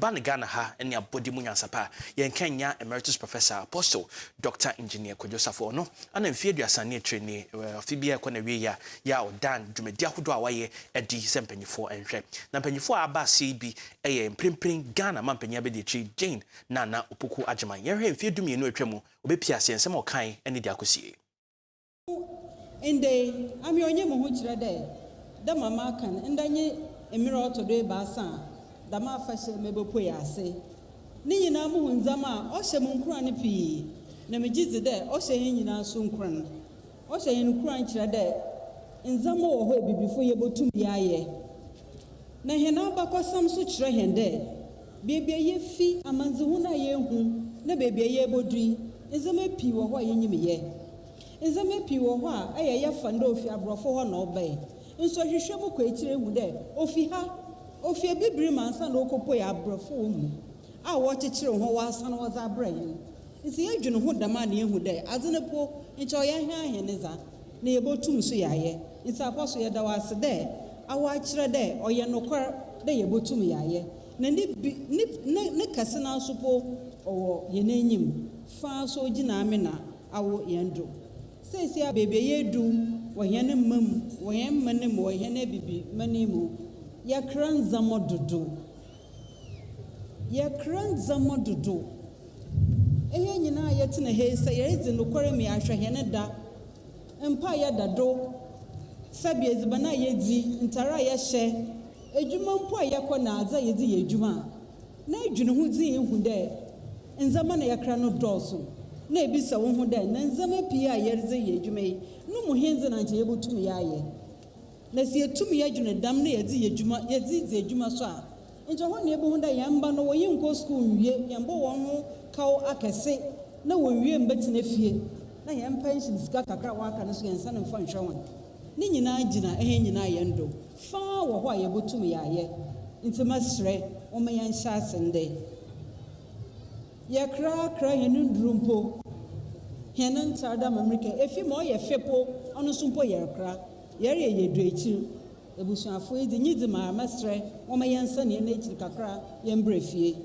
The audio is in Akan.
Ɛba ne Ghana ha ne abɔde mu nyansapa a, yɛnka nnya Emeritus Professor Apostle Doctor Engineer Kwadwo Safo. Ɔno ana mfeɛ 30 ne akyire nie, afe biara ɛkɔ n'awieeɛ a, yɛ a ɔdan dwumadi ahodoɔ a wayɛ adi sɛ mpanyifoɔ nhwɛ. Na mpanyifoɔ a aba aseɛ yi bi yɛ mprempren Ghana mampanyin abadiakyiri Jane Nana Opoku Agyemang. Yɛnhwɛ mfeɛ 12 atwa mu, ɔbɛpie aseɛ, nsɛm a ɔkae ne deɛ akɔsie. Ndɛ yi, ame ɔnye mo ho kyerɛ dɛ, dɛ ma makã no, ndɛ nye mber a ɔtɔ do ebiasa a dɛm afahyɛ yi mebopue ase. Ne nyina muhu ndzɛmba a ɔhyɛ mo nkuran pii, na megye dzi dɛ ɔhyɛ hɛn nyina so nkuran. Ɔhyɛ hɛn nkuran kyerɛ dɛ ndzɛmba wɔ hɔ a ebibifo yebotum yɛayɛ. Na hɛn abakɔsɛm so kyerɛ hɛn dɛ beebi a yefi, amandzehu no a yeehu, na beebi a yeebodu yi, ndzɛmba pii wɔ hɔ a yenyim yɛ. Ndzɛmba pii wɔ hɔ a ɛyɛ yɛfa no dɛ ofi aborɔfo hɔ na ɔbae. Nso ehwehwɛ mu kɔ ekyir ehu dɛ ofi ha, ofi Ebibir mu ansaana okopuei aborɔfo wɔ mu a wɔrekyekyer hɔn wɔasan wɔdze abrɛ hɛn. Ntsi yɛdwen ho dɛm a na yehu dɛ adze no po nkyɛ ɔyɛ hɛn hɛn dza na yebotum so yɛayɛ. Ntsi Apostle yɛda wo ase dɛ awɔakyerɛ dɛ ɔyɛ nokwar dɛ yebotum yɛayɛ. Na ne bi ne ne ne kɛse no ara so po ɔwɔ hɛn enyim faa so ogyina amena awo hɛn do. Sesei beebi a yeedu wɔ hɛn mma mu, wɔ hɛn man mu, wɔ hɛn Ebibiman yi mu, yɛkra ndzɛmba dodo. Yɛkra ndzɛmba dodo. Hɛn nyinaa a yɛtsena ha yi, sɛ yɛredzi nokwar mu yɛahwɛ hɛn da, mpa a yɛda do, sɛbi edziban a yedzi, ntar a yɛhyɛ, edwuma mpo a yɛkɔ na adze a yɛdze yɛ edwuma a, na edwen ho dzin ehu dɛ ndzɛmba na yɛkra no dɔɔso, na ebisa wo ho dɛ, na ndzɛmba pii a yɛredze yɛ edwuma yi, no mu hendze na nkyɛ yebotum yɛayɛ? Na sɛ yetum yɛdwen dɛm na yɛdze yɛ edwuma, yɛdze dzi edwuma so a, nkyɛ hɔ na yebohu dɛ hɛn mba no wɔnye nnkɔ skuul nnwie, yɛmmbɔ hɔn ho kaw akɛse na wonnwie mmbɛtsena fie, na hɛn pension sika kakra a wɔaka no so yɛnnsan mmfa nnhwɛ hɔn. Ne nyinaa gyina hɛn nyinaa hɛn do. Faa wɔ hɔ a yebotum yɛayɛ. Ntsi mɛserɛ, momma yɛnhyɛ ase ndɛ. Yɛkrakra hɛn ndur mpo, hɛn ntar dɛ ama mirika, efi ma ɔyɛ fɛ po, ɔno so mpo yɛrekra. Yɛreyɛ yedu ekyir. Ebusuafo yi dze, nyidzi ma mɛserɛ, momma yɛnsan hɛn ekyir kakra yɛmbra fie.